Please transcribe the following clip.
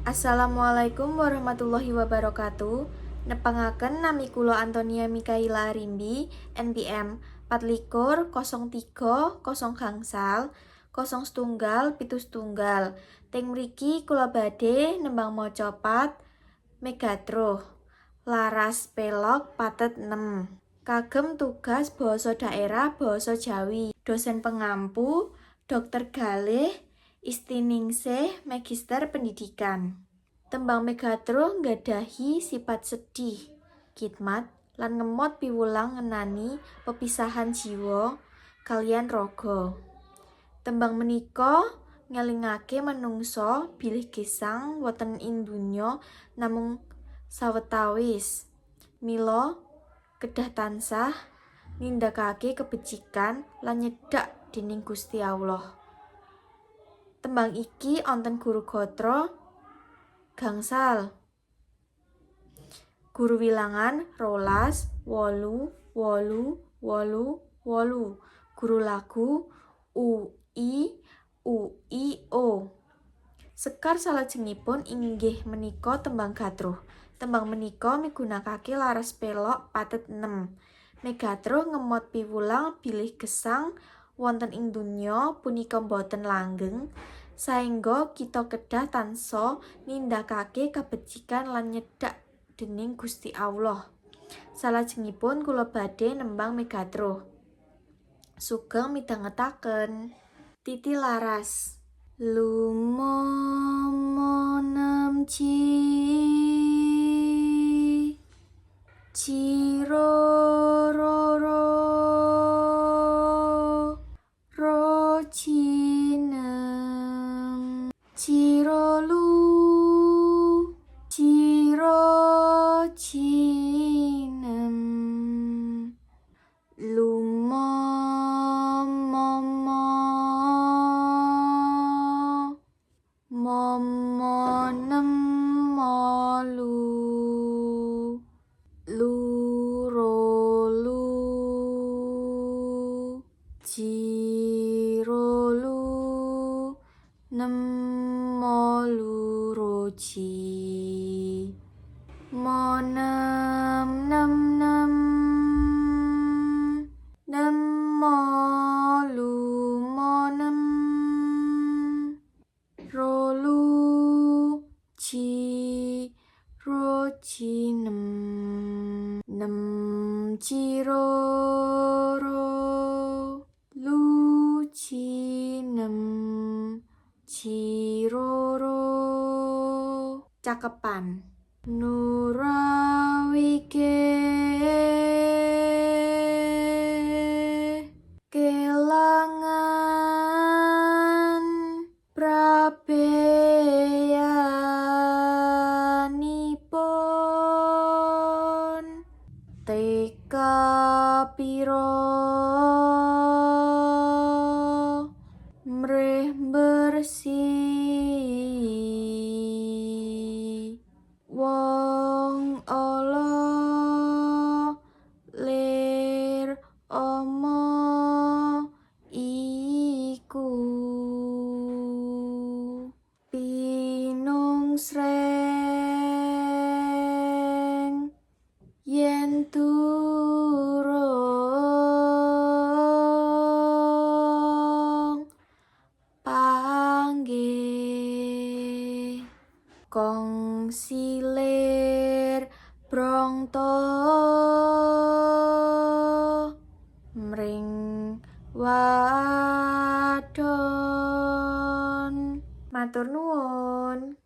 Assalamualaikum warahmatullahi wabarakatuh. Nepangaken nami kula Antonia Mikaila Arimbi, NPM 24 03 0 gangsal 0 setunggal 7 setunggal. Teng mriki kula badhe nembang macapat Megatruh. Laras pelog patet 6. Kagem tugas basa daerah basa Jawi. Dosen pengampu Dr. Galih Istiningsih, Magister Pendidikan. Tembang Megatruh nggadahi sipat sedih, khidmat, lan ngemot piwulang ngenani pepisahan jiwa kaliyan raga. Tembang menika ngelingake manungsa bilih gesang wonten ing donya namung sawetawis. Mila kedah tansah nindakake kebecikan lan nyedhak dening Gusti Allah. Tembang iki wonten guru gatra gangsal. Guru wilangan 12 8 8 8 8. Guru lagu U I U I O. Sekar salajengipun inggih menika tembang Gatruh. Tembang menika migunakake laras pelog patet 6. Megatruh ngemot piwulang bilih gesang wonten ing donya punika boten langgeng, saengga kita kedah tansah nindakake kabecikan lan nyedhak dening Gusti Allah. Salajengipun kula badhe nembang Megatruh. Sugeng midhangetaken. Titi laras. Lumomo nem ci ci ro ro ro ro ci nem ci ro lu ci ro ci nem lumo mo mo mo mo nem mo lu lu ro lu ci ro lu nem mo lu ro ci mo nem nem nem nem mo lu mo nem ro lu ci ro ci nem nem ci ro ro lu ci nem ci ro ro. Cakepan Nurawike kelangan prabeyanipun teka pira mrih bersih wong ala lir ama iku pinungsreng yen durung panggih kong silir brongto mring wadon. Matur nuwun.